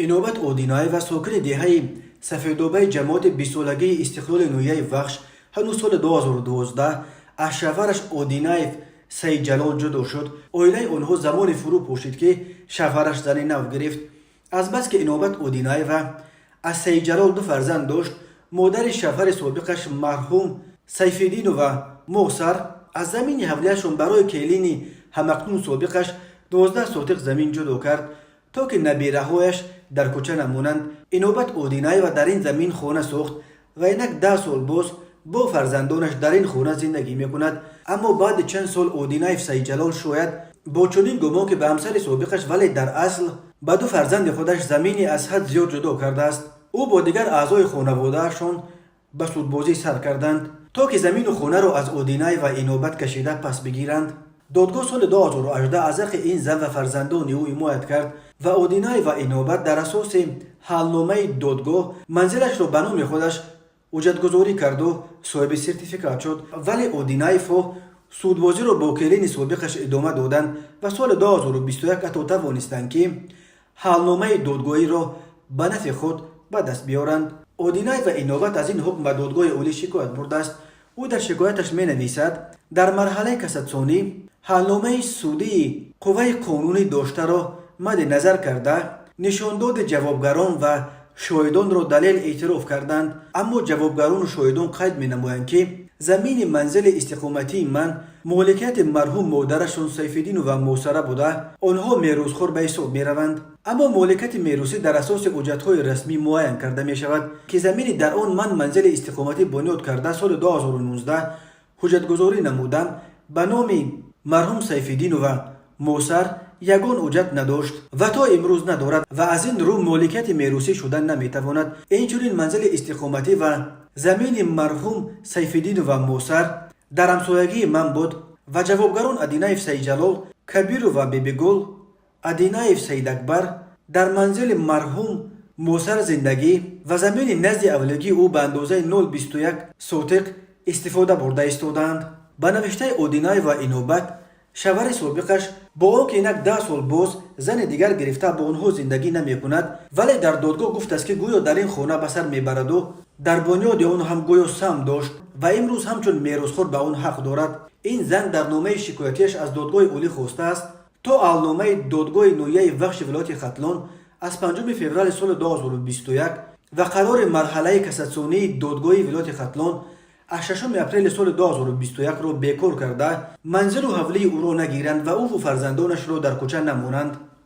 Инобат Одинаева, сокини деҳаи Сафедобаи ҷамоати 20-солагии Истиқлоли ноҳияи Вахш, ҳанӯз соли 2012 аз шавҳараш Одинаев Саидҷалол ҷудо шуд. Оилаи онҳо замоне фурӯ пошид, ки шавҳараш зани нав гирифт. Азбаски Инобат Одинаева аз Саидҷалол ду фарзанд дошт, модари шавҳари собиқаш, марҳум Сайфиддинова Мосар, аз замини ҳавлияшон барои келини ҳамакнун собиқаш 12 сотиқ замин ҷудо кард, то ки набираҳояш дар кӯча намонанд. Инобат Одинаева дар ин замин хона сохт ва инак 10 сол боз бо фарзандонаш дар ин хона зиндагӣ мекунад. Аммо баъди чанд сол Одинаев Саидҷалол, шояд бо чунин гумон, ки ба ҳамсари собиқаш, вале дар асл ба ду фарзанди худаш замини аз ҳад зиёд ҷудо кардааст, ӯ бо дигар аъзои хонаводаашон ба судбозӣ сар карданд, то ки замину хонаро аз Одинаева Инобат кашида пас бигиранд. Додгоҳ соли 2018 аз ҳаққи ин зан ва фарзандони ӯ ҳимоят кард ва Одинаева Инобат дар асоси ҳалномаи додгоҳ манзилашро ба номи худаш ҳуҷҷатгузорӣ карду соҳиби сертификат шуд. Вале Одинаевҳо судбозиро бо келини собиқаш идома доданд ва соли 2021 ҳатто тавонистанд, ки ҳалномаи додгоҳиро ба нафъи худ ба даст биёранд. Одинаева Инобат аз ин ҳукм ба Додгоҳи Олӣ шикоят бурдааст. Ӯ дар шикояташ менависад: дар марҳалаи кассатсионӣ ҳалномаи судии қувваи қонунӣ доштаро мадди назар карда, нишондоди ҷавобгарон ва шоҳидонро далел эътироф карданд. Аммо ҷавобгарону шоҳидон қайд менамоянд, ки замини манзили истиқоматии ман моликияти марҳум модарашон Сайфиддинова Мосара буда, онҳо меросхӯр ба ҳисоб мераванд. Аммо моликияти меросӣ дар асоси ҳуҷҷатҳои расмӣ муайян карда мешавад, ки замини дар он ман манзили истиқоматӣ бунёд карда, соли 2019 ҳуҷҷатгузорӣ намудам, ба номи марҳум Сайфиддинова Мосар ягон ҳуҷҷат надошт ва то имрӯз надорад ва аз ин рӯ моликияти меросӣ шуда наметавонад. Инчунин манзили истиқоматӣ ва замини марҳум Сайфиддинова Мосар дар ҳамсоягии ман буд ва ҷавобгарон Адинаев Саидҷалол, Кабирова Бибигул, Адинаев Саидакбар дар манзили марҳум Мосар зиндагӣ ва замини назди ҳавлигии ӯ ба андозаи 0,21 сотиқ истифода бурда истодаанд. Ба навиштаи Одинаева Инобат, шавҳари собиқаш бо он ки инак 10 сол боз зани дигар гирифта, бо онҳо зиндагӣ намекунад, вале дар додгоҳ гуфтааст, ки гӯё дар ин хона ба сар мебараду дар бунёди он ҳам гӯё саҳм дошт ва имрӯз ҳамчун меросхӯр ба он ҳақ дорад. Ин зан дар номаи шикоятияш аз Додгоҳи Олӣ хостааст, то ҳалномаи додгоҳи ноҳияи Вахши вилояти Хатлон аз 5 феврали соли 2021 ва қарори марҳалаи кассатсионии додгоҳи вилояти Хатлон аз 6 апрели соли 2021-ро бекор карда, манзилу ҳавлии ӯро нагиранд ва ӯву фарзандонашро дар кӯча намонанд.